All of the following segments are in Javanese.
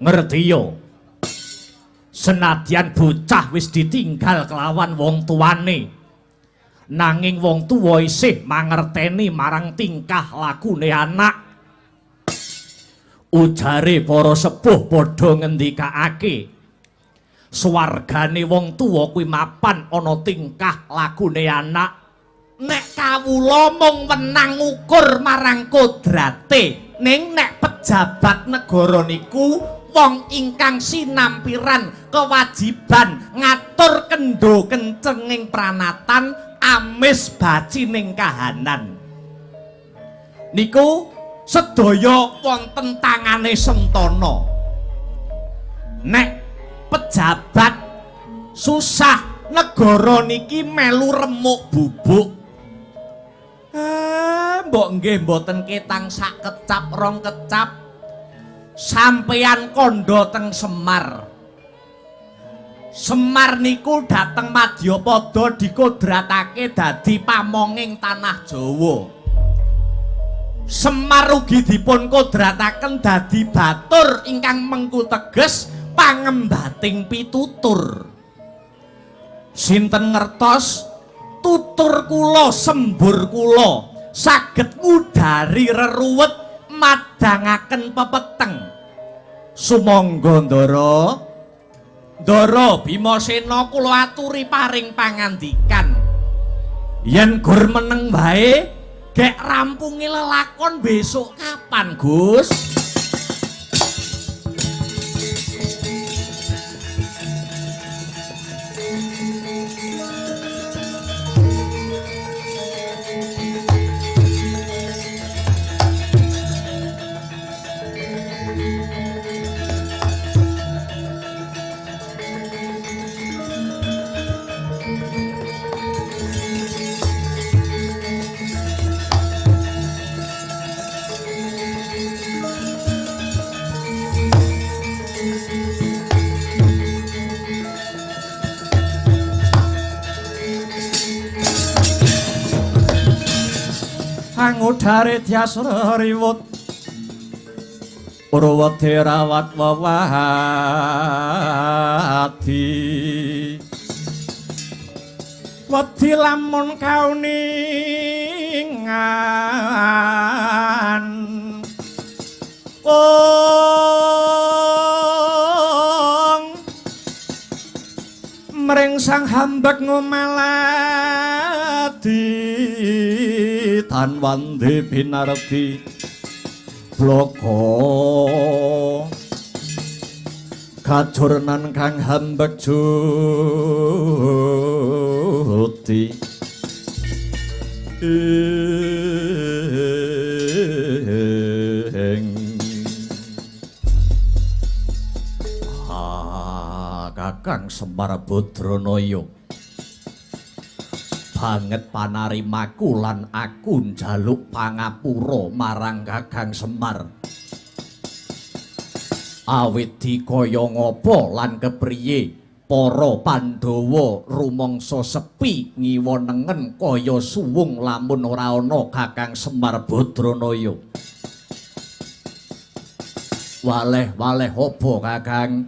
Ngerti yo? Senadyan bocah wis ditinggal kelawan wong tuane, nanging wong tuwa isih mangerteni marang tingkah lakune anak. Ujare para sepuh padha ngendikake, swargane wong tuwa kuwi mapan ana tingkah lakune anak. Nek kawula mung wenang ngukur marang kodrate, ning nek pejabat negara niku wong ingkang sinampiran kewajiban ngatur kendho kencenging pranatan amis bacining kahanan. Niku sedaya wonten tangane Sentana. Nek pejabat susah, negara niki melu remuk bubuk. Mbok nggih mboten ketang sak kecap rong kecap. Sampeyan kandha teng Semar. Semar niku dateng Madyapada dikodratake dadi pamonging tanah Jawa. Semar ugi dipun kodrataken dadi batur ingkang mengku teges pangembating pitutur. Sinten ngertos tutur kula sembur kula saged ngudari reruwet madangaken pepeteng. Sumangga Ndara. Ndara Bimasena kula aturi paring pangandikan. Yen gur meneng wae, gek rampungi lelakon besok kapan, Gus? Angudare tias riwut Urwati rawat wewadi wedi lamun kauningan ong mring sang hambek ngumaladi tan wandi binardi bloko kajurnan kang hambek juti ing Kakang Semar Badranaya banget panarimaku lan aku njaluk pangapura marang Kakang Semar. Awit dikaya ngapa lan kepriye para Pandhawa rumangsa sepi ngiwa nengen kaya suwung lamun ora ana Kakang Semar Badranaya. Waleh-waleh apa Kakang?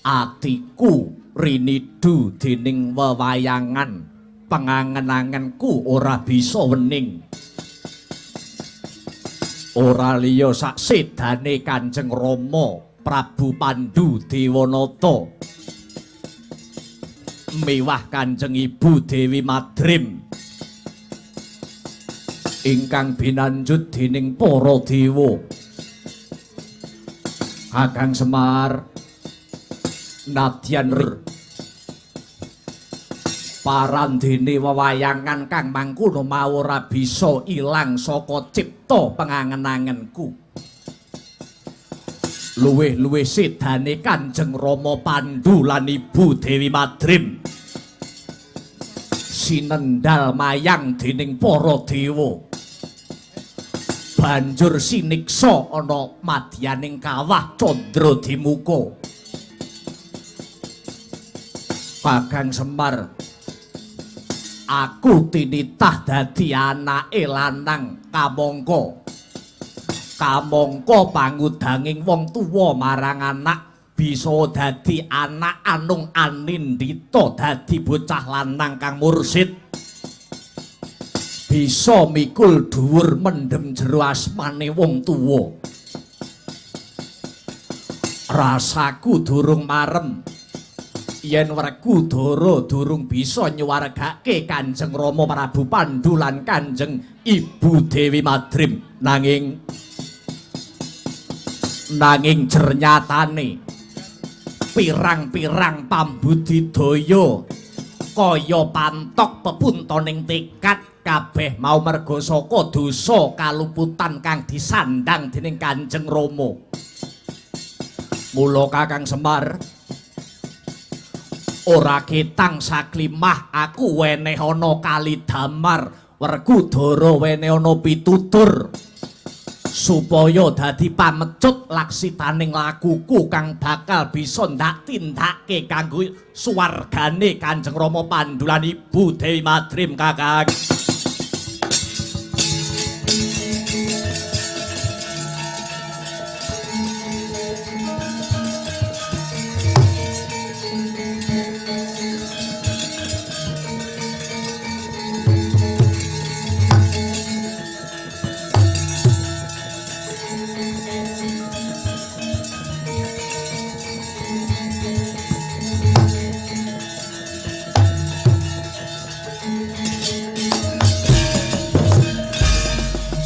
Atiku rinidu dening wewayangan, pengangen-angenku ora bisa wening. Ora liya sak sedane Kanjeng Rama Prabu Pandu Dewanata miwah Kanjeng Ibu Dewi Madrim ingkang binanjut dening para dewa. Kakang Semar, nadyan parandene wewayangan kang mangkono mau ora bisa ilang saka cipta pengangen-angenku. Luwih-luwih sedane Kanjeng Rama Pandu lan Ibu Dewi Madrim sinendal mayang dening para dewa, banjur siniksa ana madyaning kawah Candra Dimuka. Kakang Semar, aku tinitah dadi anake lanang kamangka. Kamangka pangudanging wong tuwa marang anak bisa dadi anak anung anindita, dadi bocah lanang kang mursid, bisa mikul dhuwur mendhem jero asmane wong tuwa. Rasaku durung marem yen Werkudara durung bisa nyuwargake Kanjeng Rama Prabu Pandu lan Kanjeng Ibu Dewi Madrim. Nanging jernyatane pirang-pirang pambudidaya kaya pantok pepuntoning tekad kabeh mau merga saka dosa kaluputan kang disandang dening Kanjeng Rama. Mula Kakang Semar, ora ketang saklimah aku weneh ana kalidamar, Werkudara weneh ana pitutur supaya dadi pamecut laksitaning lakuku kang bakal bisa ndak tindake kanggo suwargane Kanjeng Rama Pandu lan Ibu Dewi Madrim. Kakang,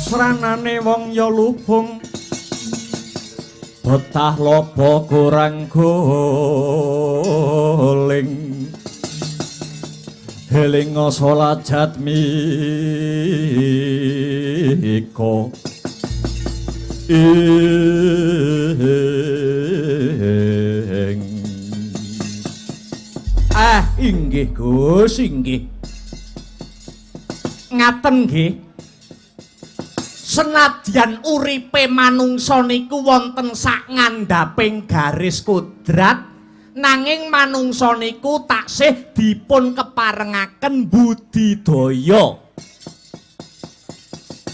Sranane wong ya lubung betah lobo kurang guling, eling salat mika ing. Ah, inggih Gus, inggih. Ngaten nggih. Senadyan uripe manungsa niku wonten sak ngandhaping garis kodrat, nanging manungsa niku taksih dipun keparengaken budidaya.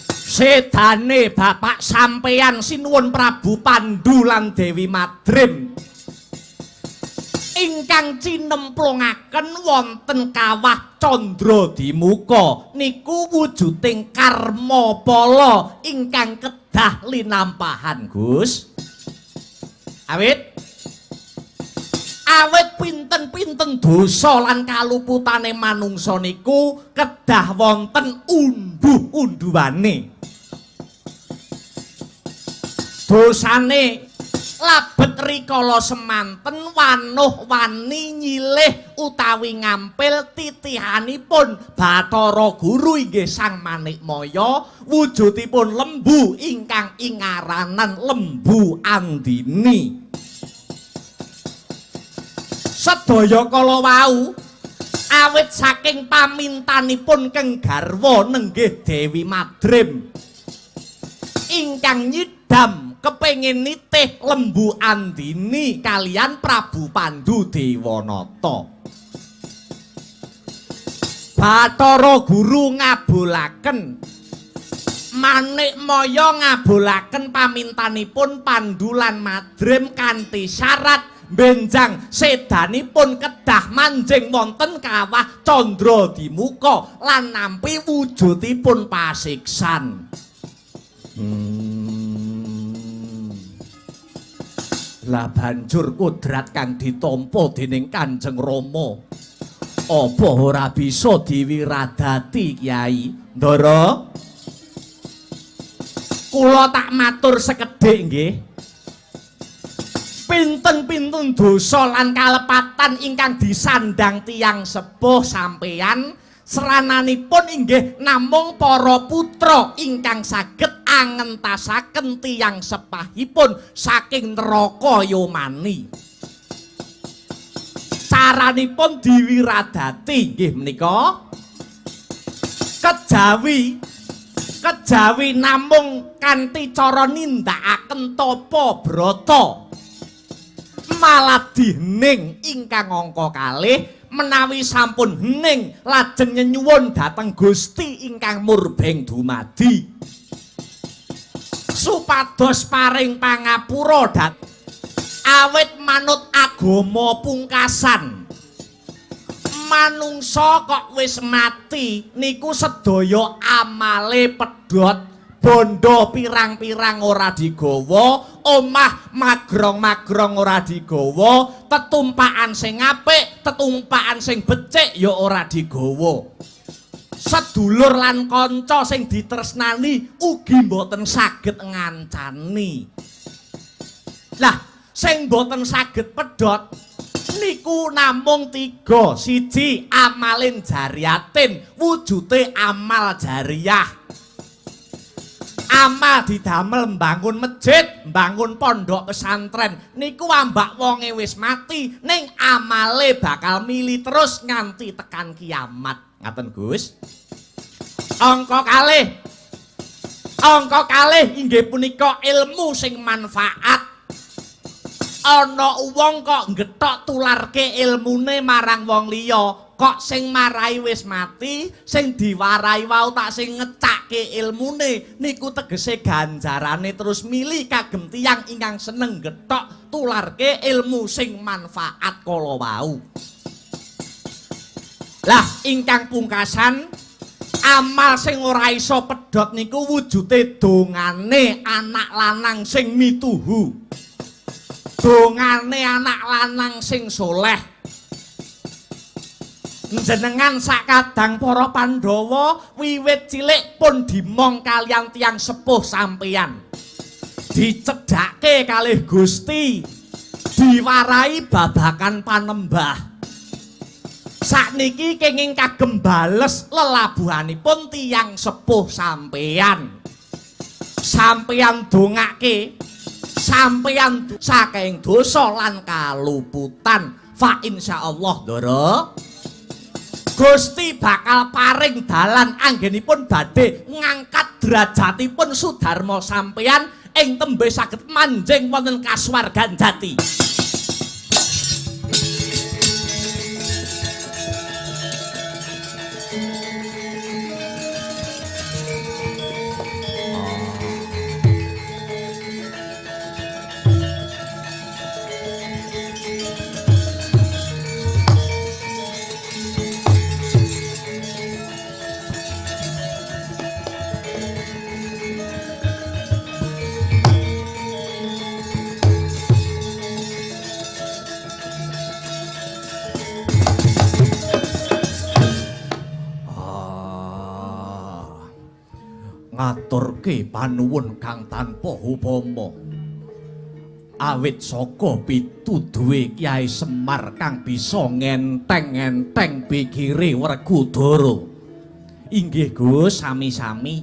Sedane bapak sampeyan sinuwun Prabu Pandu lan Dewi Madrim ingkang cinemplungaken wonten kawah Candra Dimuka niku wujuding karma pala ingkang kedah linampahan Gus. Awit pinten-pinten dosa lan kaluputane manungsa niku kedah wonten unduh-unduhane. Dosane labet rikala semanten wanuh wani nyilih utawi ngampil titihanipun Bathara Guru inggih Sang Manikmaya wujudipun lembu ingkang ingaranan Lembu Andini. Sedaya kala wau awit saking pamintanipun keng garwa nenggih Dewi Madrim ingkang nyidam kepengin nitih Lembu Andini kalian Prabu Pandu Dewanata. Bathara Guru ngabulaken, Manikmaya ngabulaken pamintanipun Pandu lan Madrim kanthi syarat benjang sedanipun kedah manjing wonten kawah Candra Dimuka lan nampi wujudipun pasiksan. Lah banjur kodrat kang ditampa dening Kanjeng Rama apa ora bisa diwiradati Kyai Ndara? Kula tak matur sekedhik nggih. Pinten-pinten dosa lan kalepatan ingkang disandang tiyang sepuh sampeyan srananipun inggih namung para putra ingkang saged angentasaken tiyang sepahipun saking neraka Yomani. Caranipun diwiradati inggih menika kejawi namung kanthi cara nindakaken tapa brata maladi hening ingkang angka kalih. Menawi sampun hening lajeng nyenyuwun dhateng Gusti ingkang murbeng dumadi. Supados paring pangapura dat awit manut agama pungkasan. Manungsa kok wis mati niku sedaya amale pedhot, bondo pirang-pirang ora digawa, omah magrong-magrong ora digawa, tetumpakan sing apik, tetumpakan sing becik ya ora digawa. Sedulur lan kanca sing ditresnani ugi mboten saged ngancani. Lah, sing mboten saged pedhot niku namung 3. Siji, amalin jariatin, wujute amal jariyah. Amal didamel mbangun masjid, mbangun pondok pesantren niku ambak wonge wis mati, ning amale bakal mili terus nganti tekan kiamat. Ngaten Gus. Angka kalih. Angka kalih inggih punika ilmu sing manfaat. Ana wong kok ngethok tularke ilmune marang wong liya, kok sing marai wis mati, sing diwarai wau tak sing ngecake ilmune niku tegese ganjarane terus mili kagem tiyang ingkang seneng ngethok tularke ilmu sing manfaat kala wau. Lah ingkang pungkasan, amal sing ora iso pedhot niku wujute dongane anak lanang sing mituhu. Dongane anak lanang sing soleh. Njenengan sakadang para Pandhawa wiwit cilik pun dimong kalian tiyang sepuh sampeyan. Dicedhake kalih Gusti, diwarai babakan panembah. Sakniki kenging kagem bales lelabuhanipun tiyang sepuh sampeyan. Sampeyan dongake, sampeyan saking dosa lan kaluputan. Fa insyaallah ndara, Gusti bakal paring dalan anggenipun badhe ngangkat derajatipun Sudarma sampeyan ing tembe saged manjing wonten kasuwargan jati. Ngaturke panuwun kang tanpa upama. Awit saka pituduhe Kyai Semar kang bisa ngenteng-enteng pikire Werkudara. Inggih Gus, sami-sami.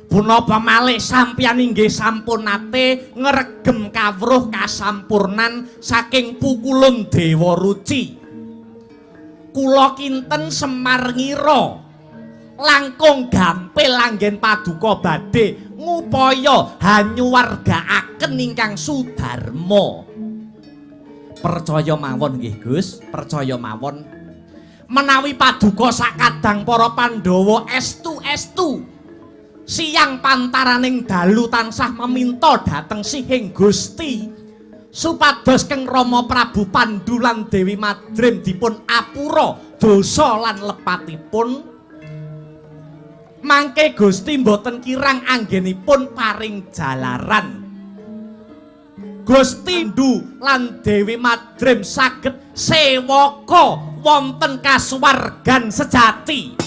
Punapa malih sampeyan inggih sampun nate ngregem kawruh kasampurnan saking pukulun Dewa Ruci. Kula kinten Semar ngira langkung gampil anggen paduka badhe ngupaya hanyuwargaaken ingkang sudarma. Percaya mawon nggih Gus, percaya mawon. Menawi paduka sakadang para Pandhawa estu-estu siang pantaraning dalu tansah meminta dhateng sihing Gusti supados Keng Rama Prabu Pandu lan Dewi Madrim dipun apura dosa lan lepatipun. Mangke Gusti mboten kirang anggenipun paring jalaran. Gusti Ndu lan Dewi Madrim saged sewaka wonten kasuwargan sejati.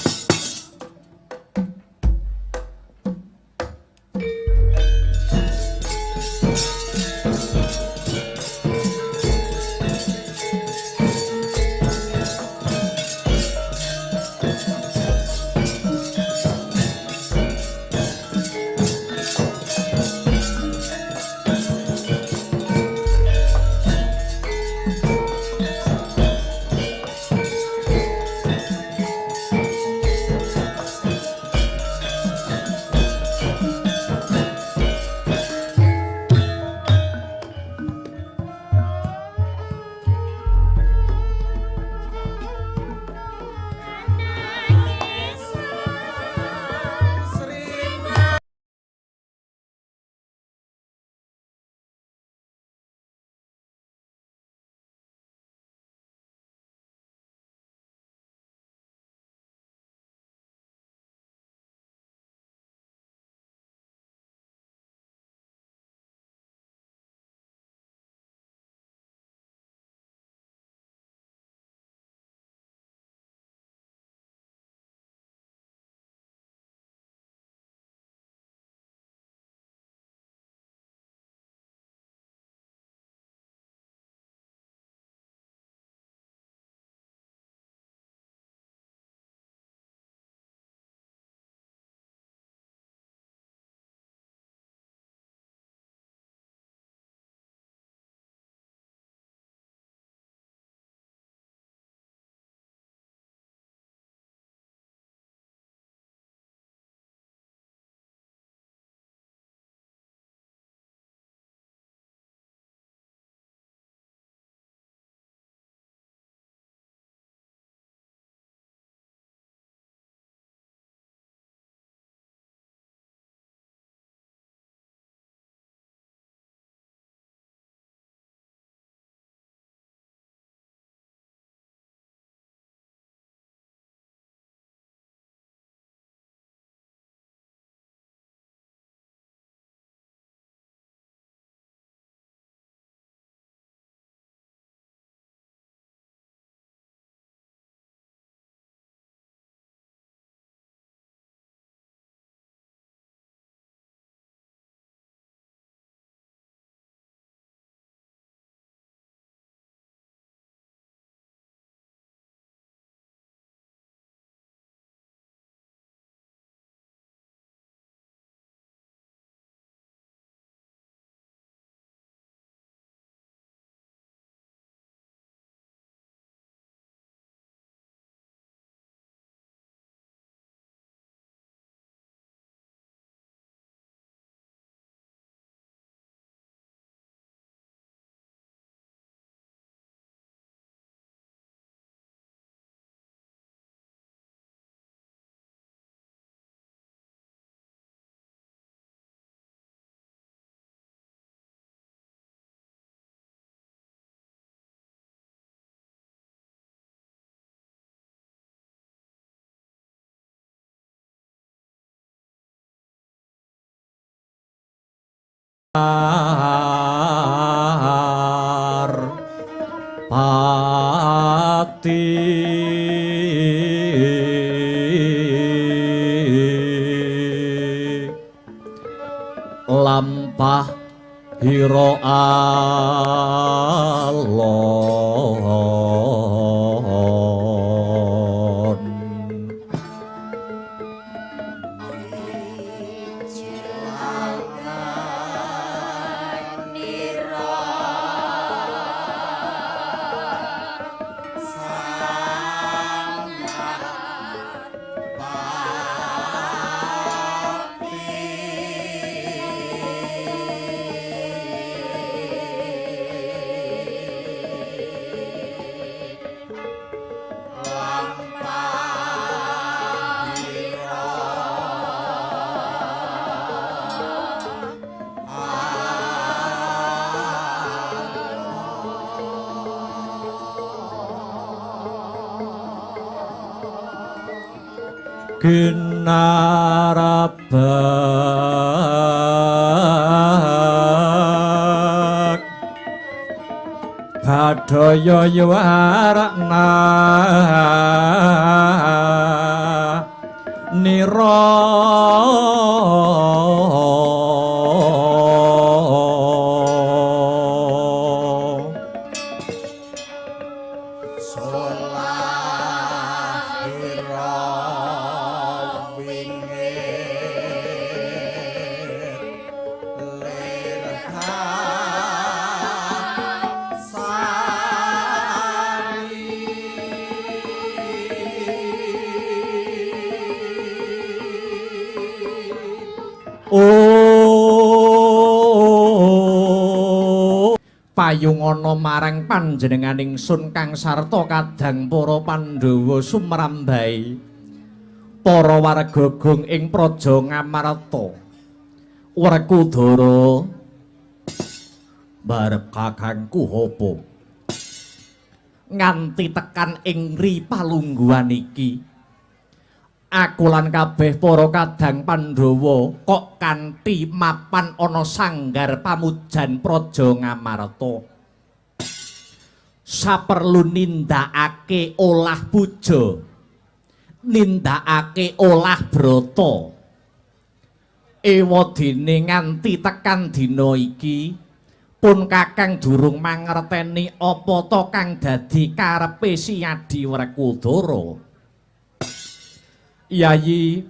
Pati lampah hira alon. Ginarabak badaya yuwarakna nira payungana marang panjenenganing sun kang sarta kadang para Pandhawa sumrambahi para warga gong ing praja Ngamarta. Werkudara barep kakangku apa nganti tekan ing ri palungguhan iki aku lan kabeh para kadang Pandhawa kok kanthi mapan ana sanggar pamujan praja Ngamarta. Saperlu nindakake olah puja, nindakake olah brata. Ewadene nganti tekan dina iki pun kakang durung mangerteni apa ta kang dadi karepe si Adi Werkudara. Yayi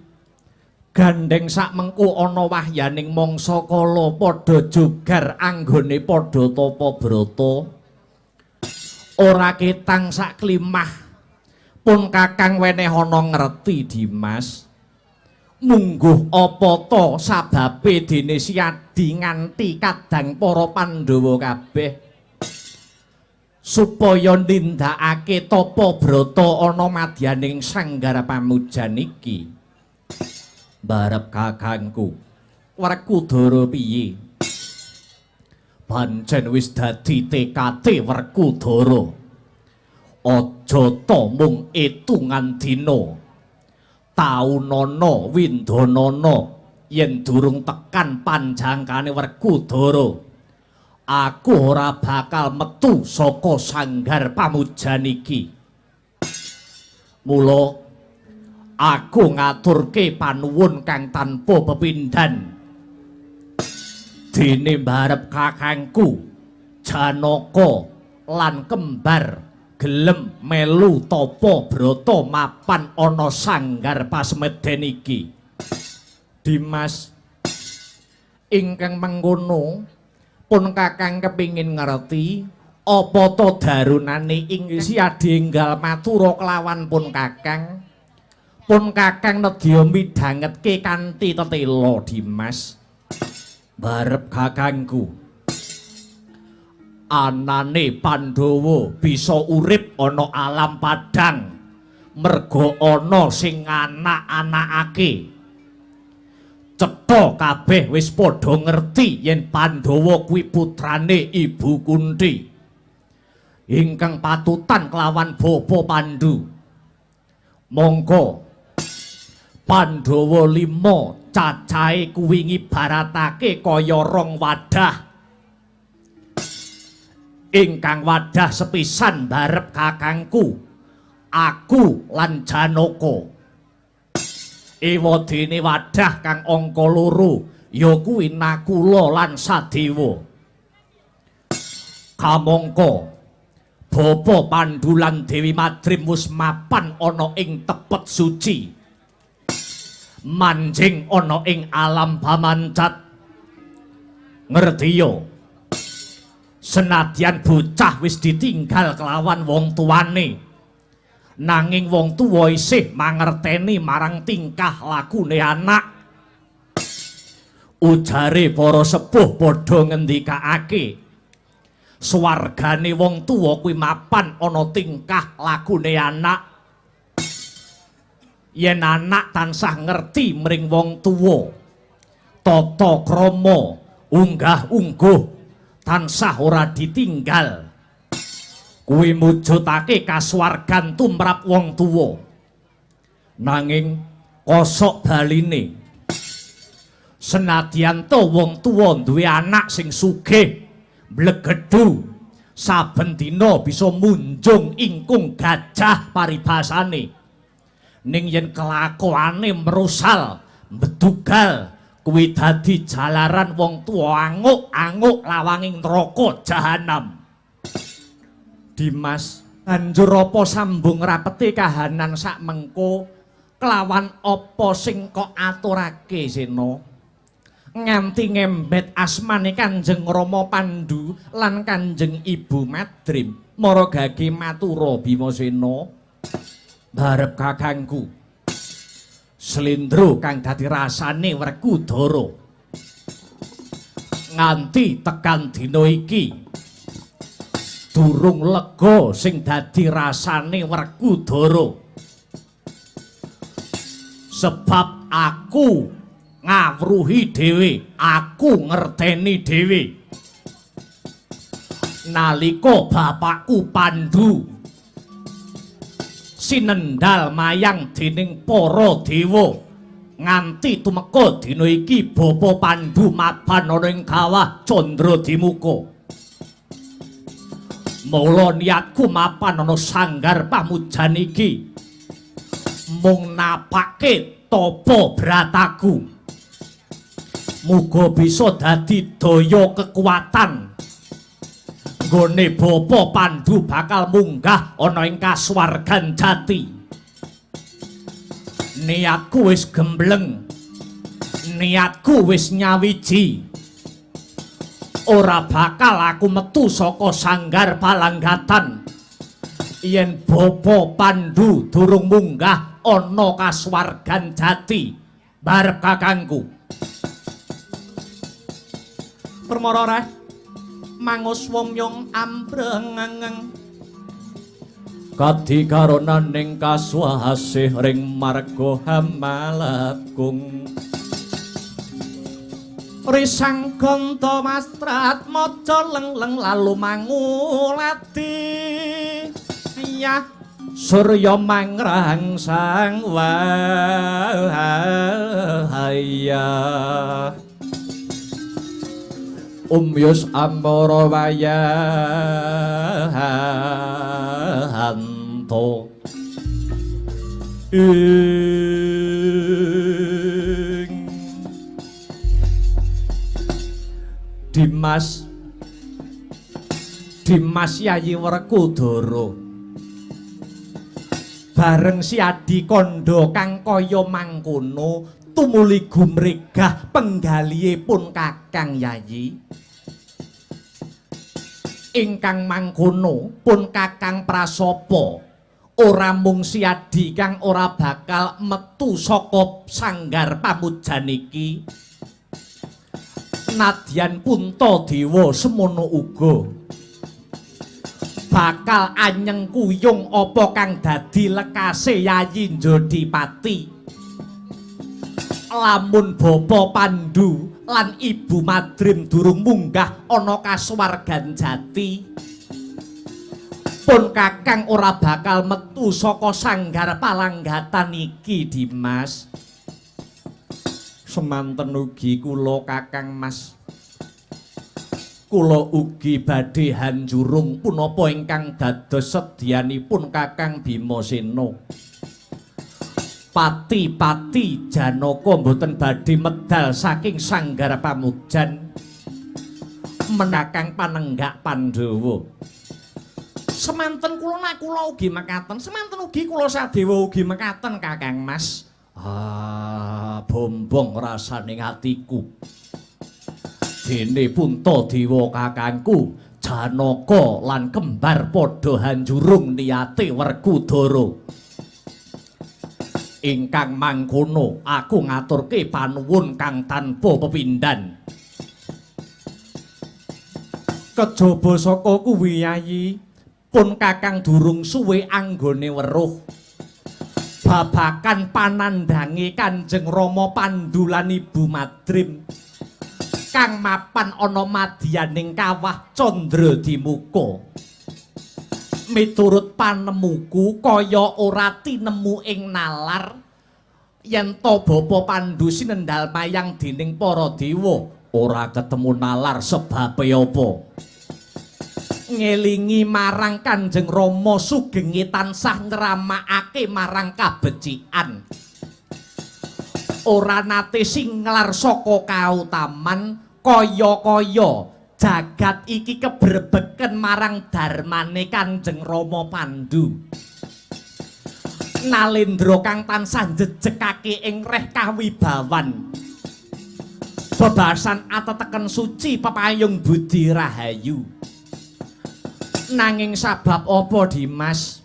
gandeng sak mengko ana wahyaning mangsa kala padha jogar anggone padha tapa brata. Ora ketang sak klimah pun kakang wenehana ngerti Dimas. Mungguh apa ta sababe dene si Adi nganti kadang para Pandhawa kabeh supaya nindakake tapa brata ana madyaning sanggar pamujan iki. Barep kakangku Werkudara piye? Pancen wis dadi tekate Werkudara. Aja ta mung etungan dina, taunana windanana yen durung tekan panjangkane Werkudara, aku ora bakal metu saka sanggar pamujan iki. Mula aku ngaturke panuwun kang tanpa pepindhan dene mbarep kakangku Janaka lan kembar gelem melu tapa brata mapan ana sanggar pasemeden iki. Dimas ingkang mengkono pun kakang kepingin ngerti apa ta darunane ing si Adi enggal matura kelawan pun kakang. Pun kakang nedya midhangetke kanthi tetela Dimas. Barep kakangku anane Pandhawa bisa urip ana alam padang merga ana sing anak-anakake. Cetha kabeh wis padha ngerti yen Pandhawa kuwi putrane Ibu Kunti ingkang patutan kelawan Bapa Pandu. Mongko Pandhawa 5 Cacahe kuwi ngibaratake kaya rong wadah. Ingkang wadah sepisan barep kakangku, aku lan Janaka. Ewadene wadah kang angka loro ya kuwi Nakula lan Sadewa. Kamangka Bapa Pandhu lan Dewi Madrim wis mapan ana ing tepet suci, manjing ana ing alam pamancat. Ngertiya, senadyan bocah wis ditinggal kelawan wong tuane, nanging wong tuwa isih mangerteni marang tingkah lakune anak. Ujare para sepuh padha ngendikake, swargane wong tuwa kuwi mapan ana tingkah lakune anak. Yen anak tansah ngerti mring wong tuwa, tata krama, unggah-ungguh tansah ora ditinggal, kuwi mujudake kasuwargan tumrap wong tuwa. Nanging kosok baline, senadyan to wong tuwa duwe anak sing sugih mblegedhu, saben dina bisa munjung ingkung gajah paribasane, ning yen kelakuane merusal mbedugal, kuwi dadi jalaran wong tuwa anguk-anguk lawanging neraka jahanam. Dimas, banjur apa sambung rapete kahanan sak mengko kelawan apa sing kok aturake Sena? Nganti ngembet asmane Kanjeng Rama Pandhu lan Kanjeng Ibu Madrim mara gage matura Bimasena, barep kakangku Slendro kang dadi rasane Werkudara nganti tekan dina iki durung lega sing dadi rasane Werkudara, sebab aku ngawruhi dhewe, aku ngerteni dhewe nalika bapakku Pandhu sinendal mayang dening para dewa nganti tumeka dina iki Bapa Pandhu mapan ana ing kawah Candradimuka. Mula niatku mapan ana sanggar pamujan iki mung napake tapa brataku, muga bisa dadi daya kekuatan nggone Bapa Pandhu bakal munggah ana ing kasuwargan jati. Niatku wis gembleng, niatku wis nyawiji, ora bakal aku metu saka sanggar palanggatan yen Bapa Pandhu durung munggah ana kasuwargan jati barep kakangku. Permara reh mangus womyong ambrengeng kadikaronaning kasuwasih ring marga hamalakung. Risang ganta mastrat maca leng-leng lalu mangulati ya surya mangrangsang wahaya umyus amara wayahanto ing Dimas, Dimas Yayi Werkudara bareng si Adi kandha kang kaya mangkono tumuli gumregah penggalihe pun Kakang Yayi. Ingkang mangkono pun Kakang Prasapa ora mung si Adi kang ora bakal metu saka sanggar pamujan iki, nadyan Puntadewa semono uga bakal anyeng kuyung apa kang dadi lekase Yayi Jodipati. Lamun Bapa Pandhu lan Ibu Madrim durung munggah ana kasuwargan jati, pun Kakang ora bakal metu saka sanggar palanggatan iki. Dimas, Semanten ugi kula Kakang Mas. Kula ugi badhe hanjurung punapa ingkang dados sedyanipun Kakang Bimasena. Pati-pati Janaka mboten badhe medal saking sanggar pamujan menakang panenggak Pandhawa. Semanten kula nak kula ugi mekaten, semanten ugi kula sadewa ugi mekaten Kakang Mas. Ah, bombong rasane atiku. Dene Puntadewa kakangku Janaka lan kembar padha hanjurung niate Werkudara. Ingkang mangkono aku ngaturke panuwun kang tanpa pepindhan. Kejaba saka kuwi Yayi, pun kakang durung suwe anggone weruh babakan panandhange Kanjeng Rama Pandhu lan Ibu Madrim kang mapan ana madyaning kawah Candradimuka. Miturut panemuku kaya ora tinemu ing nalar yen to Bapa Pandhu sinendal mayang dening para dewa, ora ketemu nalar sebabe apa. Ngelingi marang Kanjeng Rama sugenge tansah ngramakake marang kabecikan. Ora nate singlar saka kautaman, kaya-kaya jagat iki kebrebeken marang darmane Kanjeng Rama Pandhu. Nalendra kang tansah njejegake ing reh kawibawan. Bebasan ateteken suci pepayung budi rahayu. Nanging sabab apa Dimas?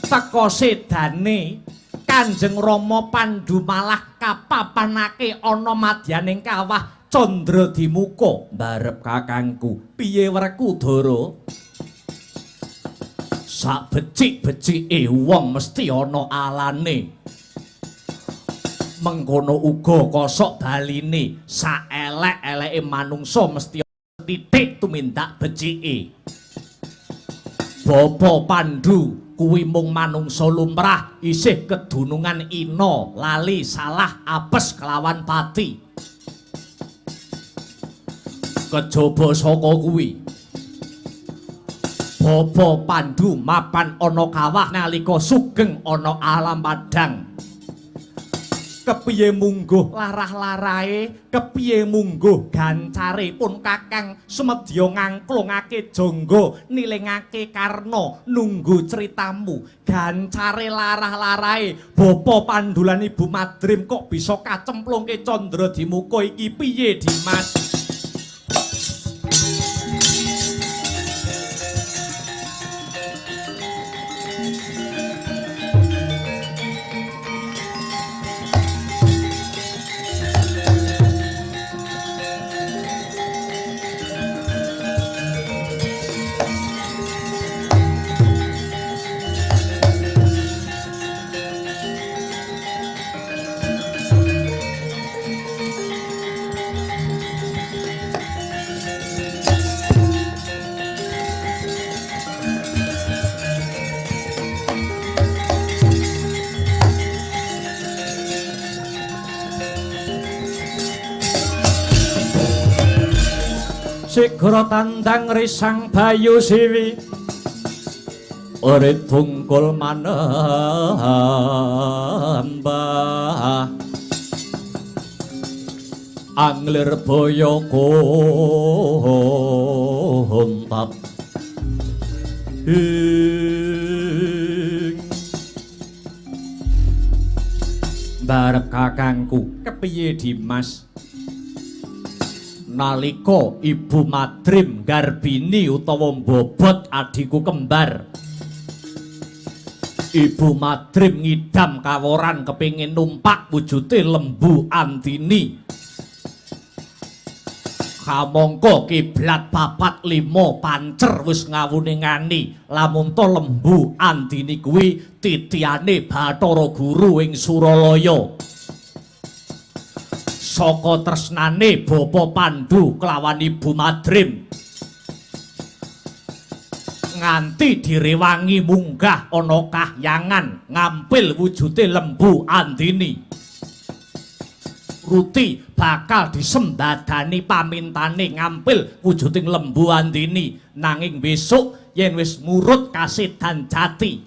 Teka sedane Kanjeng Rama Pandhu malah kapapanake ana madyaning kawah Candradimuka mbarep kakangku. Piye Werkudara? Sak becik-becike wong mesti ana alane. Mengkono uga kosok baline, sak elek-eleke manungsa mesti titik tumindak becike. Bapa Pandhu kuwi mung manungsa lumrah, isih kedunungan ina, lali, salah, apes kelawan pati. Kejaba saka kuwi, Bapa Pandhu mapan ana kawah nalika sugeng ana alam padhang. Kepiye mungguh larah-larahe, kepiye mungguh gancare pun kakang sumedya ngangklungake jangga, nilingake karna nunggu critamu. Gancare larah-larahe Bapa Pandhu lan Ibu Madrim kok bisa kacemplungke Candradimuka iki piye Dimas? Segara tandang risang bayu siwi ore tungkul manembah anglir boyo kontap ing barep kakangku. Kepiye Dimas? Nalika Ibu Madrim garbini utawa mbobot adhiku kembar, Ibu Madrim ngidam kaworan kepingin numpak wujute lembu Andini. Kamangka kiblat 4 5 pancer wis ngawuningani lamun to lembu Andini kuwi titiane Bathara Guru ing Suralaya. Saka tresnane Bapa Pandhu kelawan Ibu Madrim nganti direwangi munggah ana kahyangan ngampil wujute lembu Andini. dituruti, bakal disembadani pamintane ngampil wujuding Lembu Andini. Nanging besok yen wis murut kasedan jati,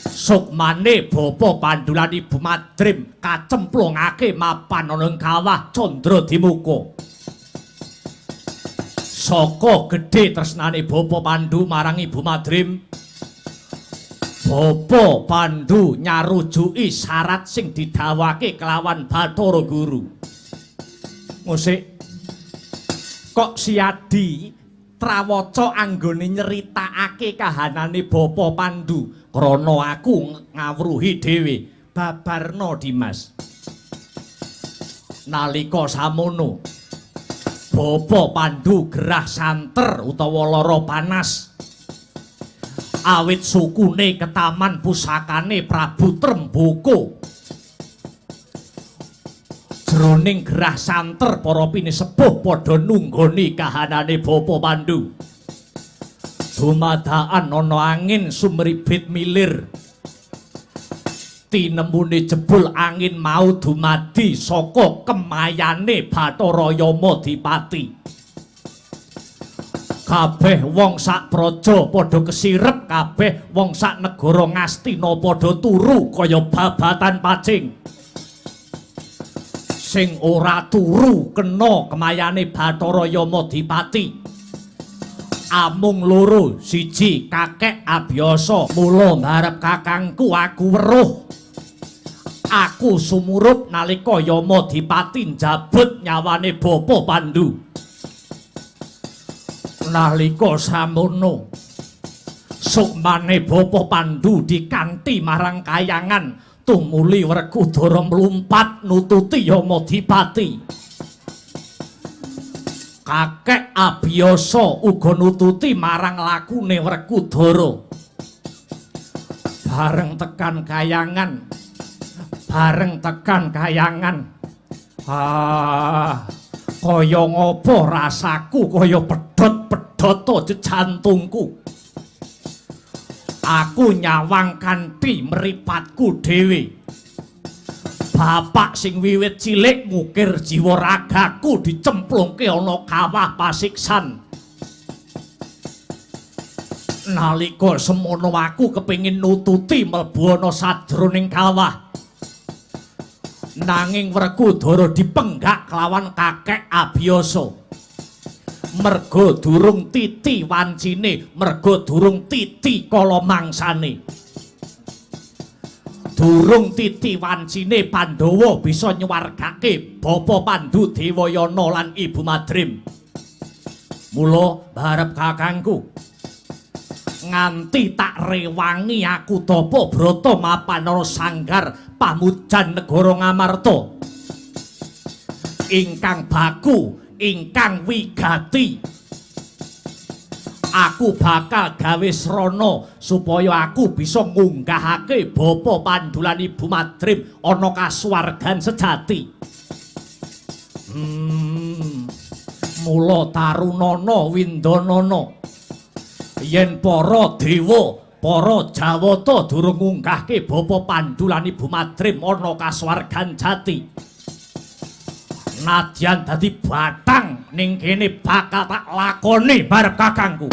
sukmane Bapa Pandu lan Ibu Madrim kacemplungake mapan ana ing kawah Candra Dimuka. Saka gedhe tresnane Bapa Pandu marang Ibu Madrim, Bapa Pandu nyarujuki syarat sing didhawuhake kelawan Bathara Guru. Ngusik kok Siadi trawaca anggone nyeritakake kahanane Bapa Pandu krana aku ngawruhi dhewe. Babarna Dimas. Nalika samono Bapa Pandu gerah santer utawa lara panas. Awit sukune ketaman pusakane Prabu Tremboko. Jroning gerah santer para pinisepuh padha nunggoni kahanane Bapa Pandu. Dumadakan ana angin sumribit milir. Tinemune jebul angin mau dumadi saka kemayane Bathara Yamadipati. Kabeh wong sak praja padha kesirep, kabeh wong sak negara Ngastina padha turu kaya babatan pacing. Sing ora turu kena kemayane Bathara Yamadipati amung loro, siji kakek Abiyasa. Mula mbarep kakangku aku weruh, aku sumurup nalika Yamadipati njabut nyawane Bapa Pandu. Nalika samono sukmane Bapa Pandu dikanthi marang kayangan, tumuli Werkudara mlumpat nututi Yamadipati. Kakek Abiyasa uga nututi marang lakune Werkudara. Bareng tekan kayangan, bareng tekan kayangan, ah, kaya ngapa rasaku kaya pedhot-pedhot jantungku. Aku nyawang kanthi mripatku dhewe. Bapak sing wiwit cilik ngukir jiwa ragaku dicemplungke ana kawah pasiksan. Nalika semono aku kepengin nututi mlebu ana sajroning kawah. Nanging Werkudara dipenggak kelawan kakek Abiyasa. Merga durung titi wancine, merga durung titi kala mangsane. Durung titi wancine Pandhawa bisa nyuwargake Bapa Pandu Dewayana lan Ibu Madrim. Mula barep kakangku nganti tak rewangi aku tapa brata mapan ana sanggar pamujan negara Ngamarta ingkang baku, ingkang wigati. Aku bakal gawe srana supaya aku bisa ngunggahake Bapa Pandu lan Ibu Madrim ana kasuwargan sejati. Mula tarunana windanana yen para dewa, para jawata durung ngunggahke Bapa Pandu lan Ibu Madrim ana kasuwargan jati, nadyan dadi batang ning kene bakal tak lakoni barep kakangku.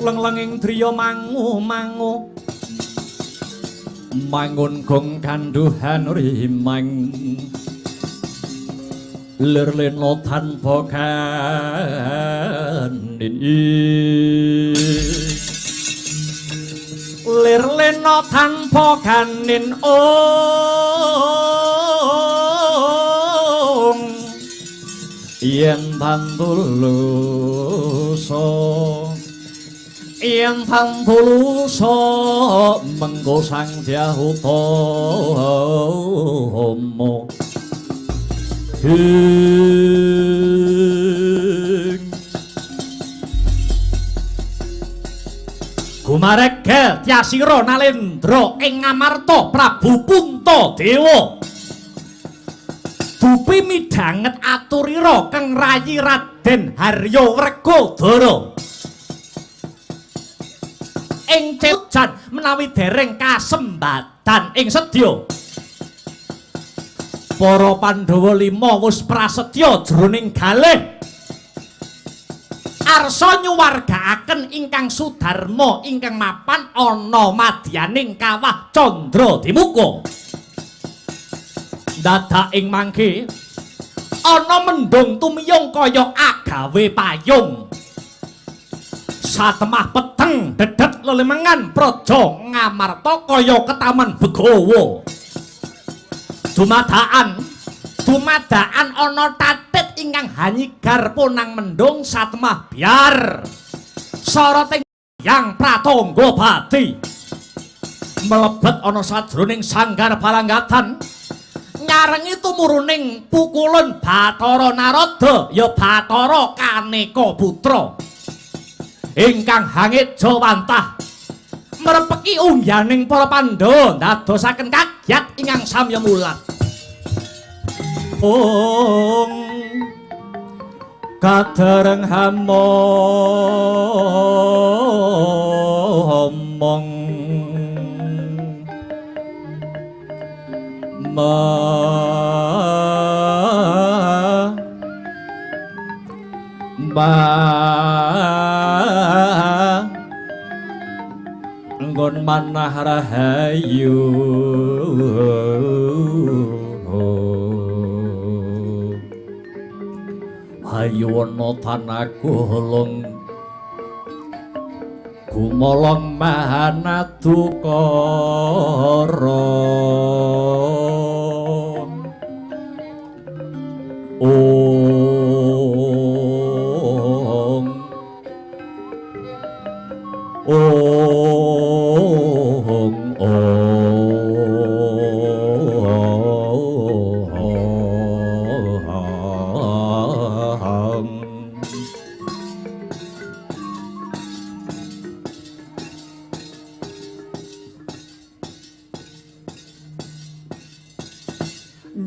Leng-lenging driya mangu-mangu mangun gong kanduhan rimang lir lena tanpa kanin lir lena tanpa kanin oh. Yen tantulusa, yen tantulusa mengko Sang Dyah Utama. Ing gumaregel Tyasira Nalendra ing Ngamarta Prabu Puntadewa. Dupi midhanget aturira kang rayi Raden Harya Wrekodara. Ing cejan menawi dereng kasembadan ing sedya. Para Pandhawa lima wis prasetya jroning galih. Arsa nyuwargaaken ingkang sudarma ingkang mapan ana madyaning kawah Candra Dimuka. Dadak ing mangke ana mendung tumiyung kaya agawe payung. Satemah peteng dedet lelemengan praja Ngamarta kaya ketaman begawa. Dumadaan ana tatit ingkang hanyigar punang mendung satemah biar soroting yang pratangga bati mlebet ana sajroning sanggar palanggatan nyarengi tumuruning pukulun Bathara Narada ya Bathara Kaneka Putra ingkang hangeja wantah merepeki ungganing para Pandhawa ndadosaken kagyat ingkang samya mulat. Ong kadereng hamomong ma ma nggon manah rahayu. Hayu ana tanagolong gumolong mahanadukara. Ong ong ong.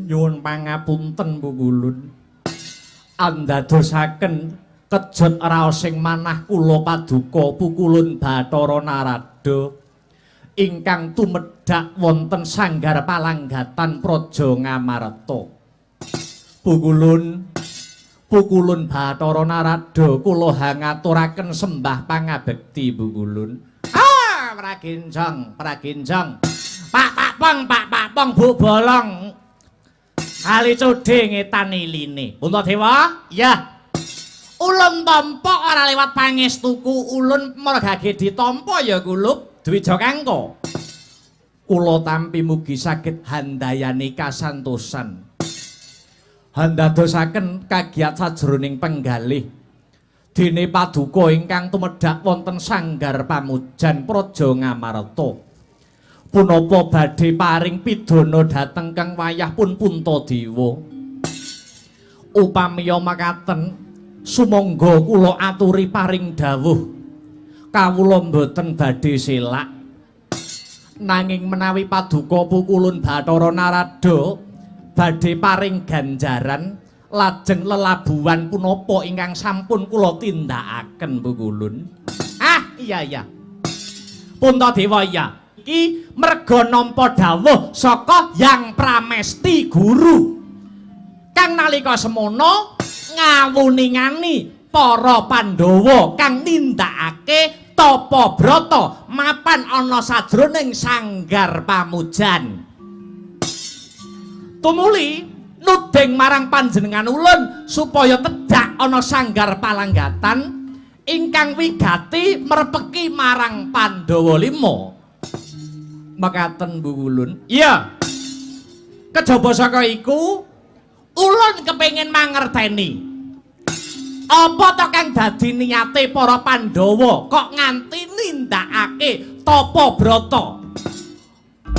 Nyuwun pangapunten Pukulun, andadosaken kejot raosing manah kula paduka Pukulun Bathara Narada ingkang tumedhak wonten sanggar palanggatan Praja Ngamarta. Pukulun, Pukulun Bathara Narada kula hangaturaken sembah pangabekti Pukulun. Ah, praginjong, praginjong. Pak pak pong, pak pak pong, Bu bolong. Kali codhe ngetan iline. Puntadewa? Iya. Ulun tampa ora lewat pangestuku, ulun mergage ditampa ya kulup Dwija Kangka. Kula tampi mugi saged handayani kasantosan. Handadosaken kagiyat sajroning penggalih. Dene paduka ingkang tumedhak wonten sanggar pamujan Praja Ngamarta. Punapa badhe paring pidana dhateng kang wayah pun Puntadewa? Upamiya makaten sumangga kula aturi paring dawuh. Kawula mboten badhe selak. Nanging menawi paduka Pukulun Bathara Narada badhe paring ganjaran lajeng lelabuhan punapa ingkang sampun kula tindakaken Pukulun. Ah, iya iya. Puntadewa iya. Iki merga nampa dawuh saka Yang Pramesti Guru kang nalika semono ngawuningani para Pandhawa kang nindakake tapa brata mapan ana sajroning sanggar pamujan. Tumuli nuding marang panjenengan ulun supaya tedhak ana sanggar palanggatan ingkang wigati merpeki marang Pandhawa lima. Mekaten Pukulun. Iya. Kejaba saka iku ulun kepengin mangerteni. Apa to kang dadi niate para Pandhawa kok nganti nindakake tapa brata?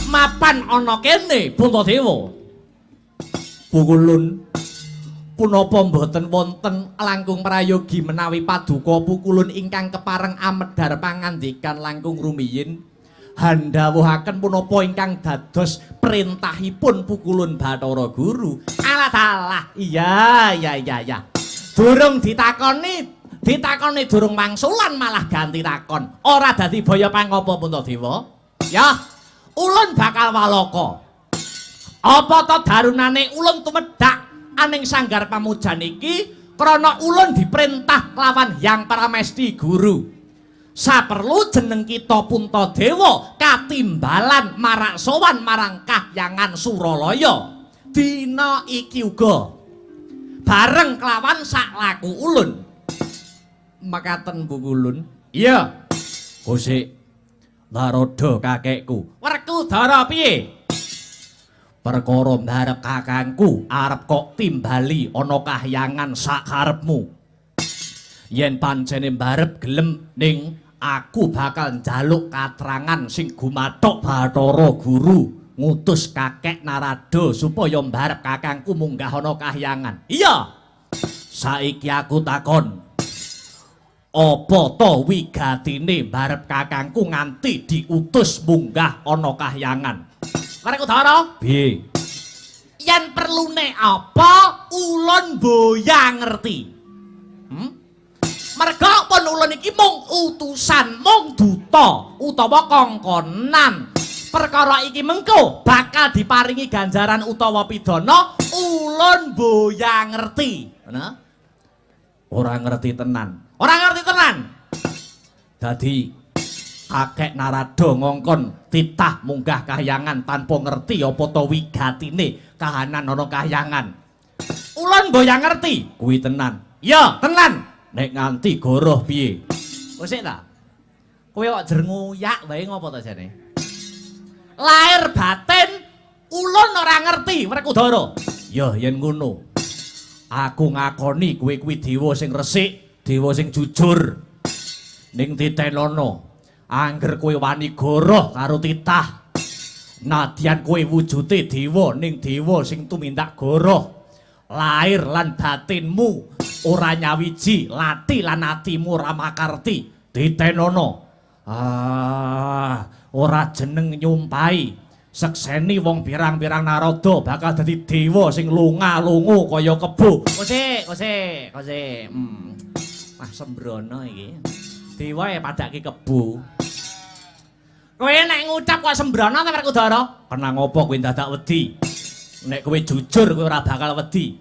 Mapan ana kene, Puntadewa. Pukulun, punapa mboten wonten langkung prayogi menawi paduka Pukulun ingkang kepareng amedhar pangandikan langkung rumiyin handhawuhaken punapa ingkang dados perintahipun Pukulun Bathara Guru? Alah dalah, iya iya iya iya. Durung ditakoni, ditakoni durung wangsulan malah ganti takon. Ora dadi baya pangapa, Puntadewa? Ya, ulun bakal walaka. Apa to darunane ulun tumedhak aning sanggar pamujan iki krana ulun diperintah kelawan Hyang Paramesti Guru. Saperlu jeneng kita Puntadewa katimbalan marak sowan marang kahyangan Suralaya. Dina iki uga bareng kelawan sak laku ulun. Makaten, Pukulun. Iya. Kosik, Narada kakekku. Werkudara, piye? Perkara mbarep kakangku arep kok timbali ana kahyangan sakarepmu. Yen pancene mbarep gelem, ning aku bakal njaluk katrangan sing gumathok Bathara Guru ngutus kakek Narada supaya mbarep kakangku munggah ana kahyangan. Iya. Saiki aku takon. Apa to wigatine mbarep kakangku nganti diutus munggah ana kahyangan? Werkudara, Piye? Yen perlune apa ulun boya ngerti. Merga pun ulun iki mung utusan, mung duta utawa kongkonan. Perkara iki mengko bakal diparingi ganjaran utawa pidana, ulun boya ngerti. Nah? Ora ngerti tenan. Ora ngerti tenan. Dadi kakek Narada ngongkon titah munggah kahyangan tanpa ngerti apa to wigatine kahanan ana kahyangan. Ulun boya ngerti. Kuwi tenan? Ya, tenan. Nek nganti goroh piye? Kosik ta? Kowe kok jer ngoyak wae ngopo to jane? Lahir batin ulun ora ngerti, Werkudara. Ya yen ngono. Aku ngakoni kowe kuwi dewa sing resik, dewa sing jujur. Ning titenono, angger kowe wani goroh karo titah. Nadyan kowe wujude dewa, ning dewa sing tumindak goroh. Lahir lan batinmu ora nyawiji, lati lan atimu ora makarti. Titenono. Ah, ora jeneng nyumpahi. Sekseni wong pirang-pirang Narada bakal dadi dewa sing lunga-lungu kaya kebo. Kosik, kosik, kosik. Wah, sembrono iki. Dewa ya padake kebo. Kowe nek ngucap kok sembrono ta, Werkudara? Kena ngopo kowe dadak wedi? Nek kowe jujur kowe ora bakal wedi.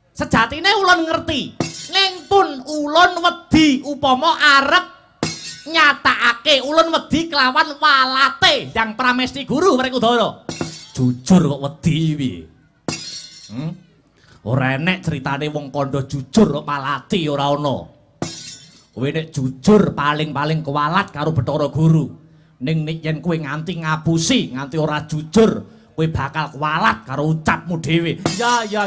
Sejatine ulun ngerti. Ning pun ulun wedi upama arep nyatakake, ulun wedi kelawan walate Yang Pramesti Guru, Werkudara. Jujur kok wedi piye? Ora enek critane wong kandha jujur kok malati, ora ana. Kowe nek jujur paling-paling kuwalat karo Bathara Guru. Ning nek yen kowe nganti ngapusi, nganti ora jujur, kowe bakal kuwalat karo ucapmu dhewe. Ya ya.